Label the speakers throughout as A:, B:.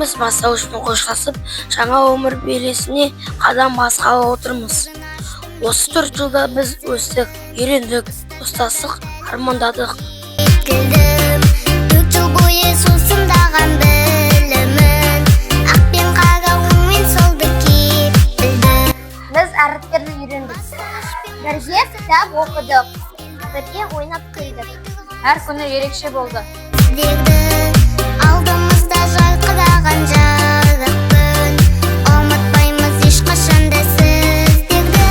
A: Біз бастауышпен қоштасып, жаңа өмір белесіне қадам басқалы отырмыз. Осы 4 жылда біз өстік, үйрендік, достастық, армандадық.
B: Келдім 4 жыл бойы сусындаған білімін, ақ пен қара, оң мен солды кеп білдім.
C: Біз әріптерді үйрендік. Бірге кітап оқыдық. Бірге ойнап күлдік.
D: Әр күні ерекше болды.
B: Сіздерді алдымызда жарқыраған жарық күн, ұмытпаймыз ешқашан да сіздерді,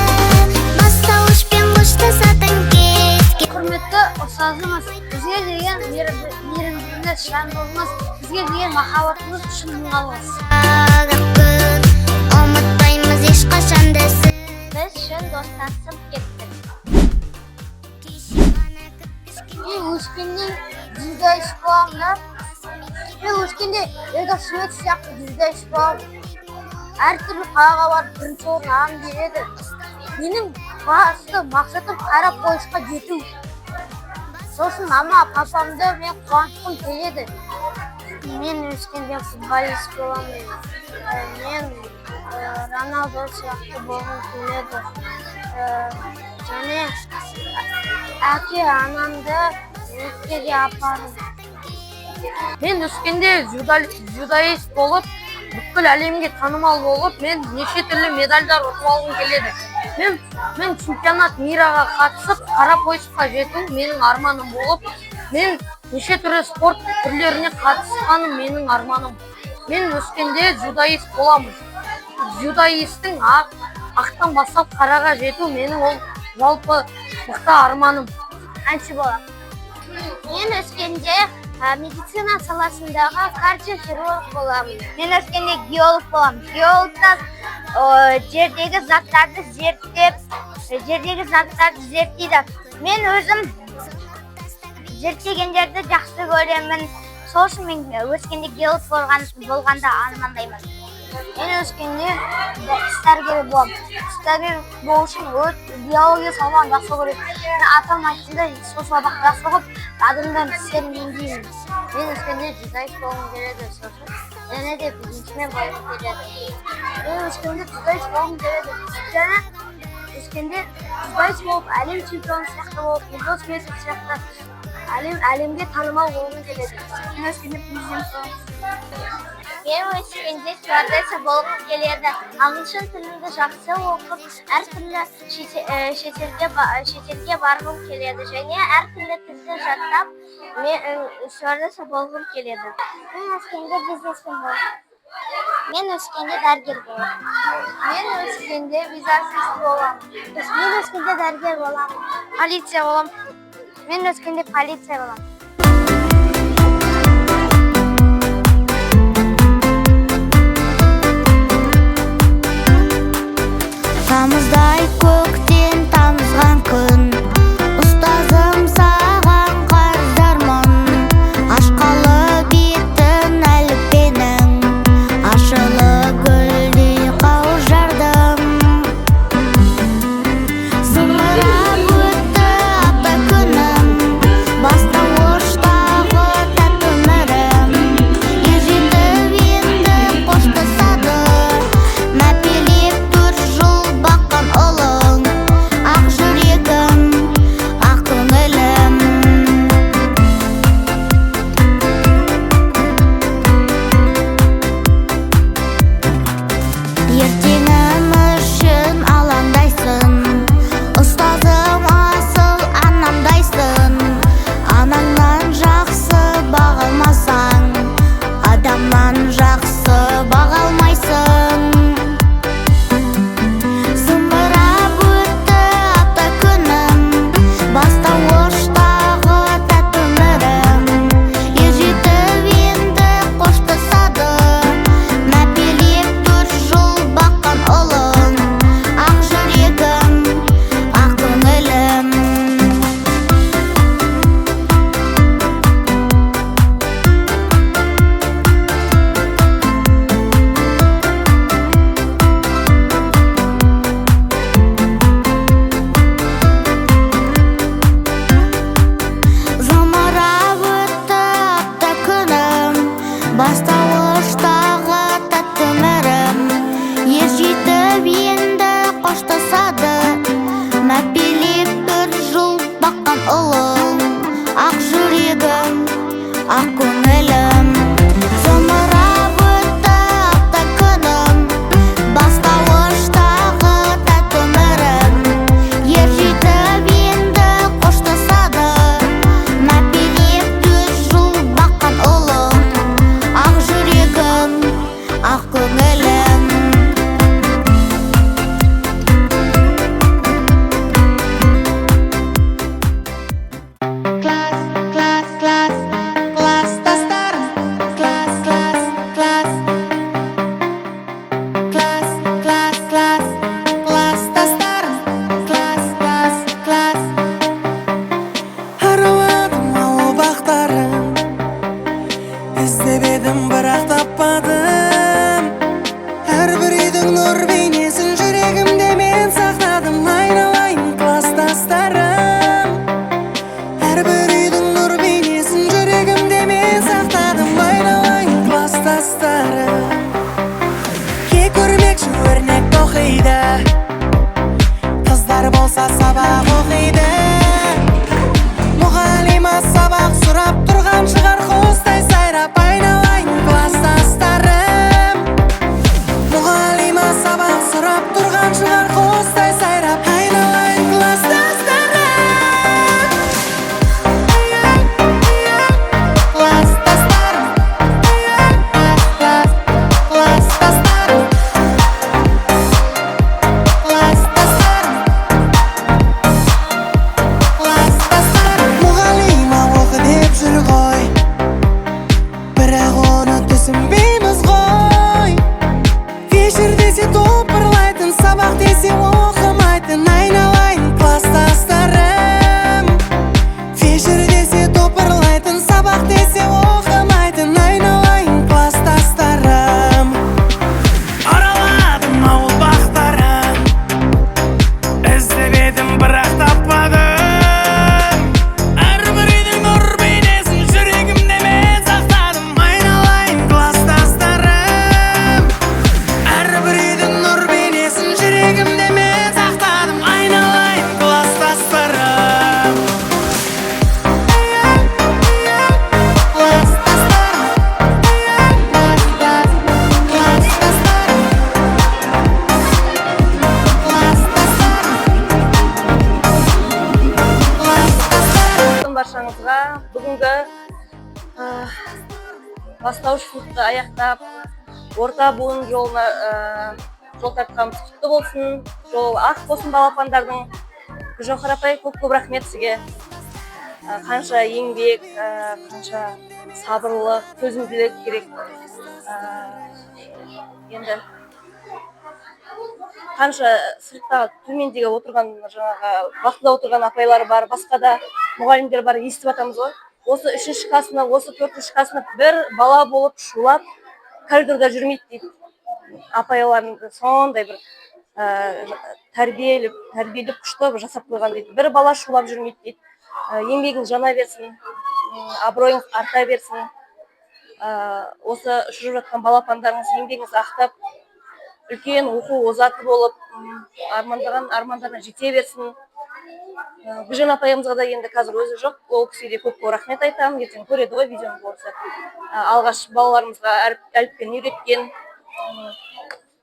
B: бастауышпен қоштасатын кез.
C: Құрметті ұстазымыз, бізге деген мейірімділігіңіз, жандылығыңыз, бізге деген махаббатыңыз үшін мың алғыс.
B: Жарық күн, ұмытпаймыз ешқашан да.
C: Біз шын достасып кеттік.
B: Кеше ғана кіп-кішкене.
C: Мен өскенде дзюдоист боламын да. Мен өскенде Елдос Швед сияқты дзюдоист боламын. Әртүрлі қалаға барып, бірінші орын алғым келеді. Менің басты мақсатым — қара поясқа жету. Сосын мама, папамды мен қуантқым келеді. Мен өскенде футболист боламын. Мен Роналдо сияқты болғым келеді. Және әке анамды Меккеге апару.
A: Мен өскенде дзюдоист болып, бүткіл әлемге танымал болып, мен неше түрлі медальдар ұтып алғым келеді. Мен чемпионат мираға қатысып, қара поясқа жету менің арманым болып, мен неше түрлі спорт түрлеріне қатысқаным менің арманым. Мен өскенде дзюдоист боламын. Дзюдоисттің ақтан бастап қараға жету менің ол жалпы мықты арманым.
C: Әнші боламын. Мен өскенде медицина саласындағы кардиохирург боламын. Мен өскенде геолог боламын. Геологтар жердегі заттарды зерттеп, жердегі заттарды зерттейді. Мен өзім зерттегендерді жақсы көремін. Сол үшін мен өскенде геолог болғанды армандаймын. Мен өскенде тіс дәрігері боламын. Тіс дәрігері болу үшін биология сабағын жақсы көремін. Мен атам айтқандай, сол сабақты жақсы оқып, адамдардың тістерін емдеймін.
A: Мен өскенде дзюдоист болғым келеді, сосын және де бизнесмен болғым келеді.
C: Мен өскенде дзюдоист болғым келеді. Және өскенде дзюдоист болып, әлем чемпионы сияқты болып, Елдос Сметов сияқты әлемге танымал болғым келеді.
D: Мен өскенде президент боламын.
C: Мен өскенде стюардесса болғым келеді. Ағылшын тілінде жақсы оқып, әртүрлі шетелге барғым келеді. Және әртүрлі тілді жаттап, мен стюардесса болғым келеді.
B: Мен өскенде бизнесмен боламын. Мен өскенде дәрігер боламын.
C: Мен өскенде визажист боламын.
B: Мен өскенде дәрігер боламын.
C: Полиция боламын. Мен өскенде полиция боламын.
B: Тамыздай көктен тамызған күн, ұстазым, саған қарыздармын. Ашқалы бетін әліппенің, ашылып гүлдей қаужардым. Зымырап өтті апта күнім, бастауыш ақ көңілім. Зымырап өтті апта күнім, бастауыштағы тәтті өмірім. Ер жетіп енді қоштасады, мәпелеп 4 жыл баққан ұлым. Ақ жүрегім, ақ көңілім.
E: Класс, класс, класс, класстастарым. Класс, класс, класс. Класс, класс, класс, класстастарым. Класс, класс, класс.
F: Араладым ауыл бақтарын, іздеп едім, бірақ таппадым. Әрбір үйдің нұр бейнесін жүрегімде мен сақтадым. Айналайын класстастарым, әрбір үйдің нұр бейнесін жүрегімде мен сақтадым. Айналайын класстастарым. Кек өрмекші өрнек тоқиды, қыздар болса сабақ оқиды. Мұғалима сабақ сұрап тұрған шығар құстай сайрап. Айналайын класстастарым, мұғалима сабақ сұрап тұрған шығар құстай сайрап. Айналайын класстастарым, класстастарым, класс, класстастарым, класстастарым, класстастарым. Мұғалима оқы деп жүр ғой, бірақ оны түсінбейміз ғой. Вечер десе топырлайтын, сабақ десе оқымайтын. Айналайын класстастарым, вечер десе топырлайтын, сабақ десе оқымайтын. Айналайын класстастарым.
G: Араладым ауыл бақтарын, іздеп едім, бірақ таппадым. Әрбір үйдің нұр бейнесін жүрегімде мен сақтадым.
F: Айналайын класстастарым, әрбір үйдің нұр бейнесін жүрегімде мен сақтадым. Айналайын класстастарым. Класстастарым, класс, класстастарым, класстастарым, класстастарым.
H: Баршаңызға бүгінгі бастауыш сыныпты аяқтап, орта буын жолына жол тартқанымыз құтты болсын, жолы ақ болсын балапандардың. Гүлжауһар апай, көп көп рахмет сізге. Қанша еңбек, қанша сабырлық, төзімділік керек. Енді қанша сыртта төмендегі отырған, жаңағы вахтада отырған апайлар бар, басқа да мұғалімдер бар, естіп жатамыз ғой. Осы үшінші классына, осы төртінші классына бір бала болып шулап коридорда жүрмейді дейді. Апайлардың сондай бір тәрбиелеп тәрбиелеп күшті бір жасап қойған дейді. Бір бала шулап жүрмейді дейді. Еңбегіңіз жана берсін, абыройыңыз арта берсін. Осы ұшырып жатқан балапандарыңыз еңбегіңізді ақтап, үлкен оқу озаты болып, армандаған армандарына жете берсін. Гүлжан апайымызға да, енді қазір өзі жоқ, ол кісіге де көп көп рахмет айтамын. Ертең көреді ғой видеоны болса. Алғаш балаларымызға әріп, әліппені үйреткен,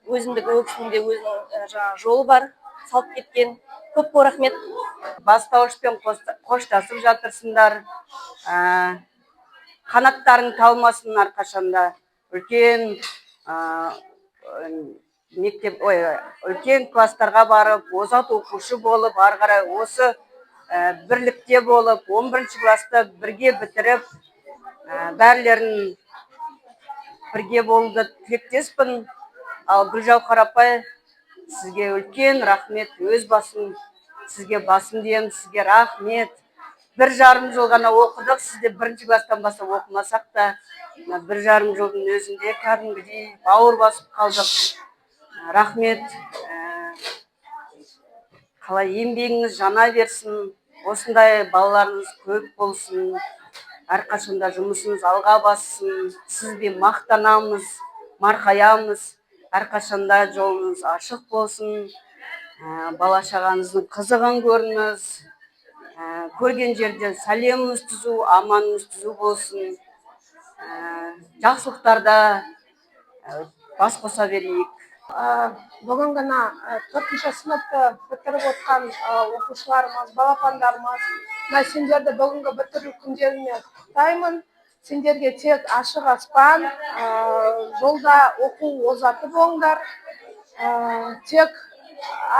H: өзіндік, ол кісінің де өзінің жаңағы жолы бар, салып кеткен. Көп көп рахмет.
I: Бастауышпен қоштасып жатырсыңдар. Қанаттарың талмасын әрқашанда. Үлкен мектеп, ой, үлкен класстарға барып, озат оқушы болып, ары қарай осы бірлікте болып, 11 классты бірге бітіріп, бәрілерін бірге болуды тілектеспін. Ал Гүлжауһар апай, сізге үлкен рахмет. Өз басым сізге басым деймін, сізге рахмет. 1,5 жыл ғана оқыдық сізде, бірінші класстан бастап оқымасақ та, мына 1,5 жылдың өзінде кәдімгідей бауыр басып қалдық. Рахмет. Қалай еңбегіңіз жана берсін, осындай балаларыңыз көп болсын, әрқашанда жұмысыңыз алға бассын. Сізбен мақтанамыз, марқаямыз. Әрқашанда жолыңыз ашық болсын. Бала шағаңыздың қызығын көріңіз. Көрген жерден сәлеміңіз түзу, аманыңыз түзу болсын. Жақсылықтарда бас қоса берейік.
J: Бүгін ғана төртінші сыныпты бітіріп отқан оқушыларымыз, балапандарымыз, мына сендерді бүгінгі бітіру күндеріңмен құттықтаймын. Сендерге тек ашық аспан, жолда оқу озаты болыңдар. Тек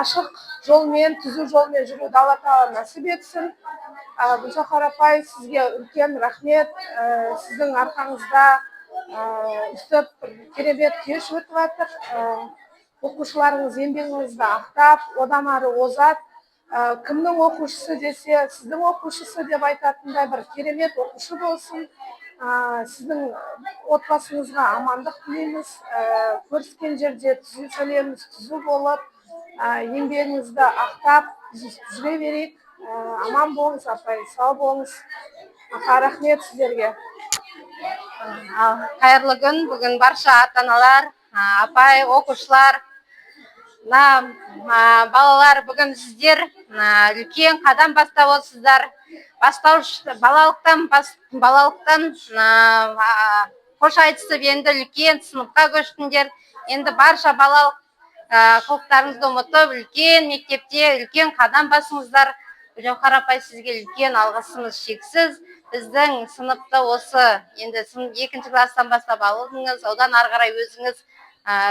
J: ашық жолмен, түзу жолмен жүруді Алла Тағала нәсіп етсін. Гүлжауһар апай, сізге үлкен рахмет. Сіздің арқаңызда өстіп бір керемет кеш өтіп жатыр. Оқушыларыңыз еңбегіңізді ақтап, одан ары озат, кімнің оқушысы десе, сіздің оқушысы деп айтатындай бір керемет оқушы болсын. Сіздің отбасыңызға амандық тілейміз. Көріскен жерде түзу сәлеміміз түзу болып, еңбегіңізді ақтап жүре берейік. Аман болыңыз, апай, сау болыңыз. Аха, рахмет сіздерге.
D: Қайырлы күн! Бүгін барша ата аналар, апай, оқушылар, мына балалар, бүгін сіздер үлкен қадам бастап отырсыздар. Бастауыш балалықтан балалықтан қош айтысып, енді үлкен сыныпқа көштіңдер. Енді барша балалық қылықтарыңызды ұмытып, үлкен мектепте үлкен қадам басыңыздар. Жауһар апай, сізге үлкен алғысымыз шексіз. Біздің сыныпты осы енді екінші класстан бастап алдыңыз, одан ары қарай өзіңіз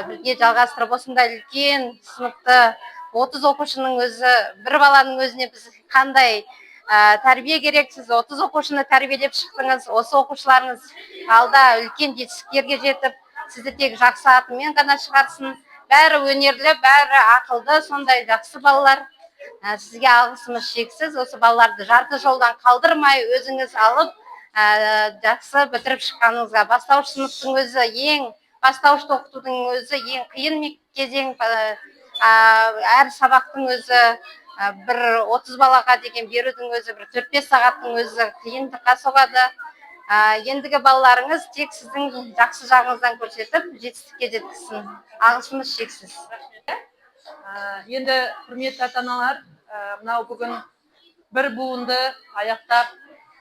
D: бірге жалғастырып, осындай үлкен сыныпты, 30 оқушының өзі, бір баланың өзіне біз қандай тәрбие керек, сіз 30 оқушыны тәрбиелеп шықтыңыз. Осы оқушыларыңыз алда үлкен жетістіктерге жетіп, сізді тек жақсы атымен ғана шығарсын. Бәрі өнерлі, бәрі ақылды, сондай жақсы балалар. Сізге алғысымыз шексіз. Осы балаларды жарты жолдан қалдырмай, өзіңіз алып, жақсы бітіріп шыққаныңызға. Бастауыш сыныптың өзі ең, бастауышты оқытудың өзі ең қиын кезең. Әр сабақтың өзі, бір 30 балаға деген берудің өзі, бір 4-5 сағаттың өзі қиындыққа соғады. Ендігі балаларыңыз тек сіздің жақсы жағыңыздан көрсетіп, жетістікке жеткізсін. Алғысымыз шексіз.
K: Енді, құрметті ата аналар, мынау бүгін бір буынды аяқтап,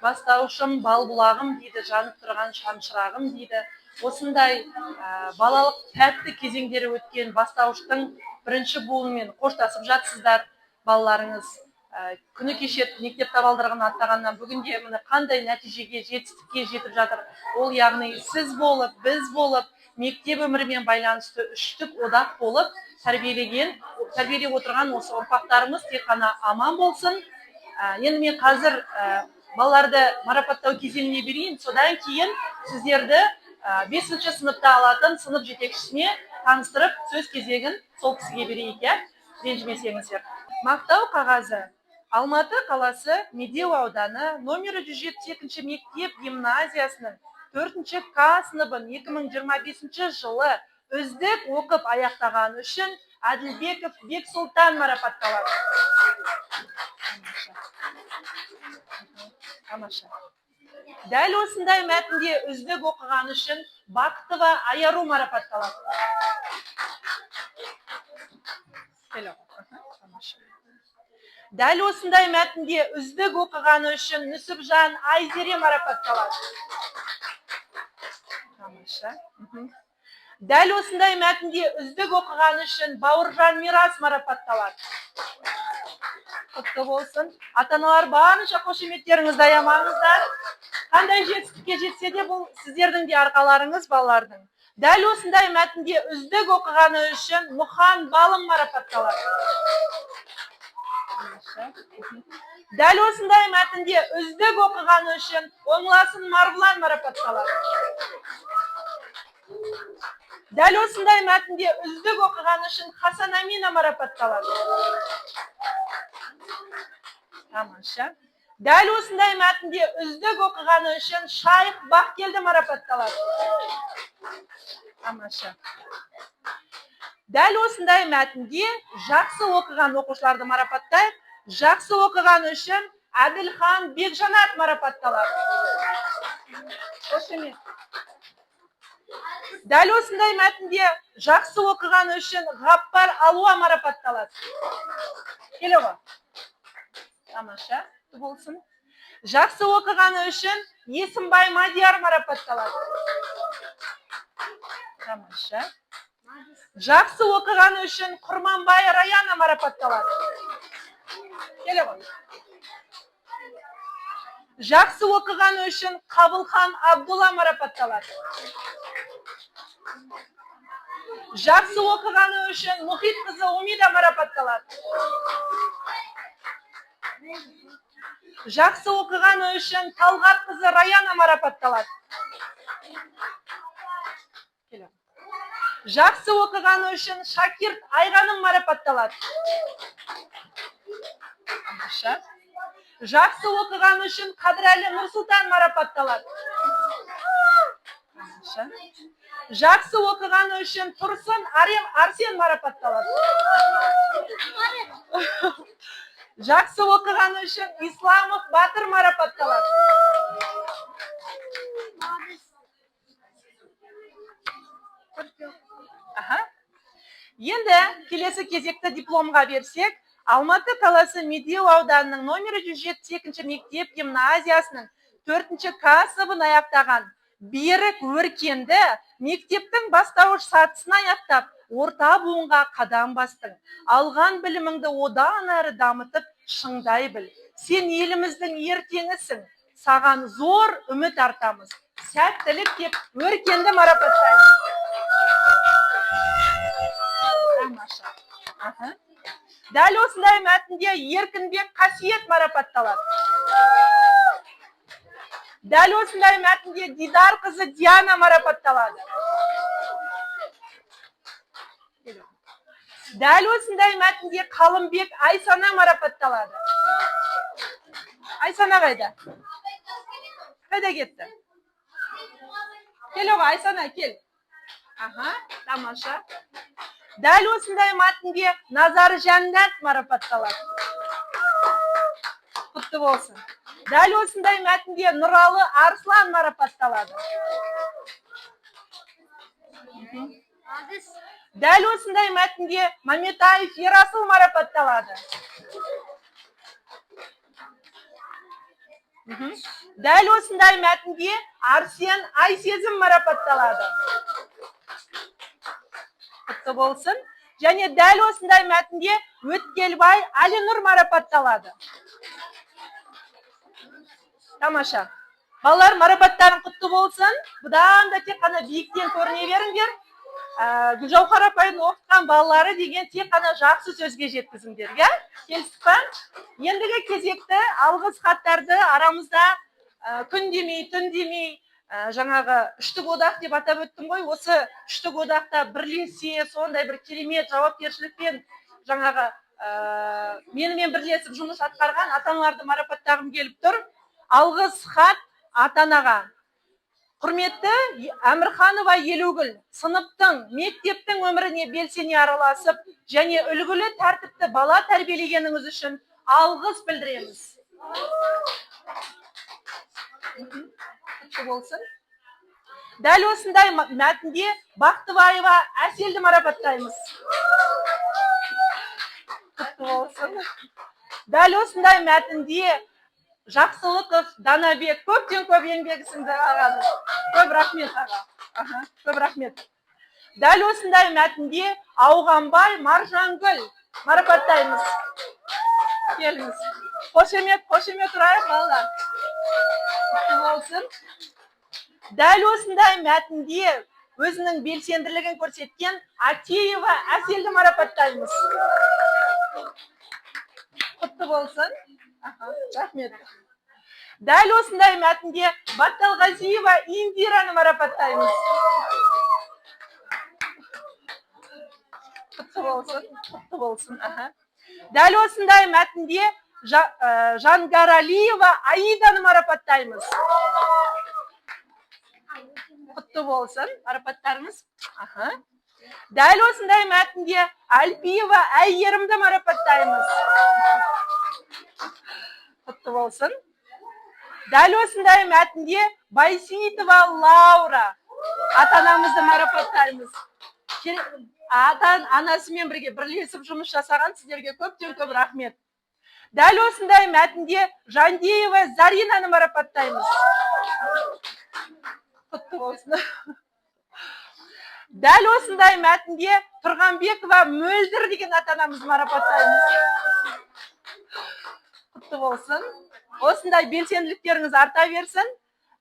K: бастауышым, бал бұлағым дейді, жанып тұрған шамшырағым дейді. Осындай балалық тәтті кезеңдері өткен бастауыштың бірінші буынымен қоштасып жатсыздар. Балаларыңыз күні кеше мектеп табалдырығын аттағаннан бүгінде міне қандай нәтижеге, жетістікке жетіп жатыр. Ол, яғни, сіз болып, біз болып, мектеп өмірімен байланысты үштік одақ болып тәрбиелеген, тәрбиелеп отырған осы ұрпақтарымыз тек қана аман болсын. Енді мен қазір балаларды марапаттау кезеңіне берейін, содан кейін сіздерді бесінші сыныпта алатын сынып жетекшісіне таныстырып, сөз кезегін сол кісіге берейік, иә, ренжімесеңіздер. Мақтау қағазы: Алматы қаласы, Медеу ауданы, номері 172-ші мектеп гимназиясының төртінші К сыныбын 2025 жылы үздік оқып аяқтағаны үшін Әділбеков Бексұлтан марапатталады. Тамаша. Дәл осындай мәтінде үздік оқығаны үшін Бақытова Аяру марапатталады. Тамаша. Дәл осындай мәтінде үздік оқығаны үшін Нүсіпжан Айзере марапатталады. Тамаша. Дәл осындай мәтінде үздік оқығаны үшін Бауыржан Мирас марапатталады. Құтты болсын. Ата аналар, барынша қошеметтеріңізді аямаңыздар. Қандай жетістікке жетсе де, бұл сіздердің де арқаларыңыз, балалардың. Дәл осындай мәтінде үздік оқығаны үшін Мұхан Балым марапатталады. Дәл осындай мәтінде үздік оқығаны үшін Оңласын Марғұлан марапатталады. Дәл осындай мәтінде үздік оқығаны үшін Хасан Амина марапатталады. Тамаша. Дәл осындай мәтінде үздік оқығаны үшін Шайх Бақкелді марапатталады. Тамаша. Дәл осындай мәтінде жақсы оқыған оқушыларды марапаттайық. Жақсы оқығаны үшін Әділхан Бекжанат марапатталады. Қошемет. Дәл осындай мәтінде жақсы оқығаны үшін Ғаппар Алуа марапатталады. Келе ғой. Тамаша, құтты болсын. Жақсы оқығаны үшін Есімбай Мадияр марапатталады. Тамаша. Жақсы оқығаны үшін Құрманбай Раяна марапатталады. Келе ғой. Жақсы оқығаны үшін Қабылхан Абдулла марапатталады. Жақсы оқығаны үшін Мұхит қызы Умида марапатталады. Жақсы оқығаны үшін Талғат қызы Раяна марапатталады. Жақсы оқығаны үшін Шакирт Айғаным марапатталады. Тамаша. Жақсы оқығаны үшін Қадірәлі Нұрсұлтан марапатталады. Тамаша. Жақсы оқығаны үшін Тұрсын Арсен марапатталады. Жақсы оқығаны үшін Исламов Батыр марапатталады. Аха. Енді келесі кезекті дипломға берсек, Алматы қаласы Медеу ауданының номері 172 мектеп гимназиясының 4-ші К сыныбын аяқтаған Берік Өркенді мектептің бастауыш сатысын аяқтап, орта буынға қадам бастың. Алған біліміңді одан әрі дамытып, шыңдай біл. Сен еліміздің ертеңісің. Саған зор үміт артамыз. Сәттілік деп Өркенді марапаттаймыз. Тамаша. Аха. Дәл осындай мәтінде Еркінбек Қасиет марапатталады. Дәл осындай мәтінде Дидар қызы Диана марапатталады. Дәл осындай мәтінде Қалымбек Айсана марапатталады. Айсана қайда? Қайда кетті? Кел оға, Айсана, кел. Аха, тамаша. Дәл осындай мәтінде Назар Жәннат марапатталады. Құтты болсын. Дәл осындай мәтінде Нұралы Арслан марапатталады. Дәл осындай мәтінде Маметаев Ерасыл марапатталады. Дәл осындай мәтінде Арсен Айсезім марапатталады. Құтты болсын. Және дәл осындай мәтінде Өткелбай Әлинұр марапатталады. Тамаша. Балалар, марапаттарың құтты болсын. Бұдан да тек қана биіктен көріне беріңдер. Гүлжауһар апайдың оқытқан балалары деген тек қана жақсы сөзге жеткізіңдер, иә? Келістік па? Ендігі кезекті алғыс хаттарды арамызда күн демей, түн демей, жаңағы үштік одақ деп атап өттім ғой, осы үштік одақта бірлесе, сондай бір керемет жауапкершілікпен жаңағы менімен бірлесіп жұмыс атқарған ата-аналарды марапаттағым келіп тұр. Алғыс хат ата-анаға. Құрметті Әмірханова Елугүл, сыныптың, мектептің өміріне белсене араласып, және үлгілі тәртіпті бала тәрбиелегеніңіз үшін алғыс білдіреміз. Құтты болсын. Дәл осындай мәтінде Бақтыбаева Әселді марапаттаймыз. Құтты болсын. Дәл осындай мәтінде Жақсылықов Данабек, көптен көп еңбегі сіңді ағамыз. Көп рахмет аға. Аха, көп рахмет. Дәл осындай мәтінде Ауғанбай Маржангүл марапаттаймыз. Келіңіз. Қошемет, қошемет ұрайық балалар. Құтты болсын. Дәл осындай мәтінде өзінің белсенділігін көрсеткен Атеева Әселді марапаттаймыз. Құтты болсын. Аха, рахмет. Дәл осындай мәтінде Батталғазиева Индираны марапаттаймыз. Құтты болсын, құтты болсын. Аха. Дәл осындай мәтінде Жангаралиева Аиданы марапаттаймыз. Құтты болсын марапаттарымыз. Аха. Дәл осындай мәтінде Әлпиева Әйгерімді марапаттаймыз. Құтты болсын. Дәл осындай мәтінде Байсейітова Лаура ата-анамызды марапаттаймыз. Ата-анасымен бірге бірлесіп жұмыс жасаған сіздерге көптен көп рахмет. Дәл осындай мәтінде Жандиева Заринаны марапаттаймыз. Құтты болсын. Дәл осындай мәтінде Тұрғанбекова Мөлдір деген ата анамызды марапаттаймыз. Құтты болсын. Осындай белсенділіктеріңіз арта берсін.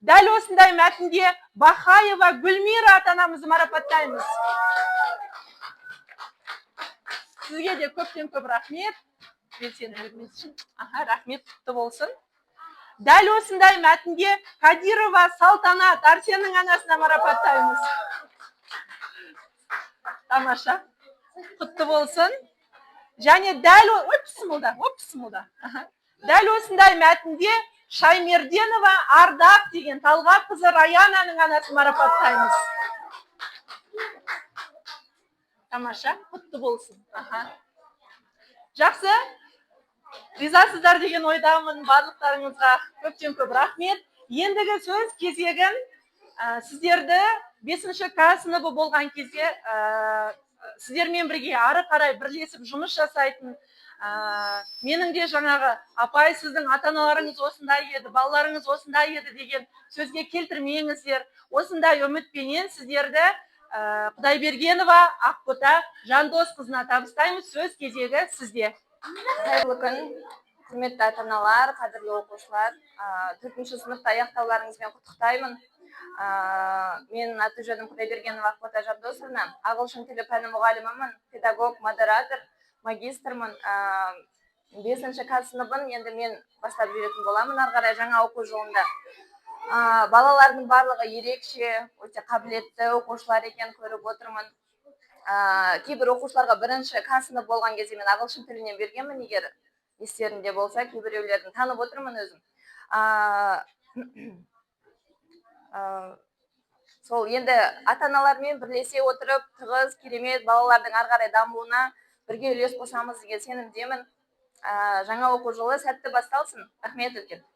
K: Дәл осындай мәтінде Бахаева Гүлмира ата анамызды марапаттаймыз. Сізге де көптен көп рахмет белсенділігіңіз үшін. Аха, рахмет, құтты болсын. Дәл осындай мәтінде Кадирова Салтанат Арсеннің анасына марапаттаймыз. Тамаша, құтты болсын. Және дәл ой, пысымылда, ой, пысымылда. Аха. Дәл осындай мәтінде Шаймерденова Ардақ деген Талғат қызы Раянаның анасын марапаттаймыз. Тамаша, құтты болсын. Аха. Жақсы. Ризасыздар деген ойдамын барлықтарыңызға көптен көп рахмет. Ендігі сөз кезегін сіздерді 5-ші К сыныбы болған кезде сіздермен бірге ары қарай бірлесіп жұмыс жасайтын, менің де жаңағы апай сіздің ата-аналарыңыз осындай еді, балаларыңыз осындай еді деген сөзге келтірмеңіздер. Осындай үмітпенен сіздерді Құдайбергенова Ақбота Жандос қызына табыстаймыз. Сөз кезегі сізде.
L: Қайырлы күн, құрметті ата-аналар, қадірлі оқушылар. 4-ші сыныпты аяқтауларыңызбен құттықтаймын. Менің аты жөнім Құдайбергенова Ақбота Жандосовна. Ағылшын тілі пәні мұғалімімін, педагог, модератор, магистрмын. 5-ші К сыныбын енді мен бастап жүретін боламын ары қарай жаңа оқу жылында. Балалардың барлығы ерекше, өте қабілетті оқушылар екен, көріп отырмын. Кейбір оқушыларға 1-ші К сынып болған кезде мен ағылшын тілінен бергенмін, егер естерінде болса, кейбіреулерін танып отырмын өзім. Сол енді ата-аналармен бірлесе отырып, тығыз, керемет балалардың ары қарай дамуына бірге үлес қосамыз деген сенімдемін. Жаңа оқу жылы сәтті басталсын. Рахмет үлкен.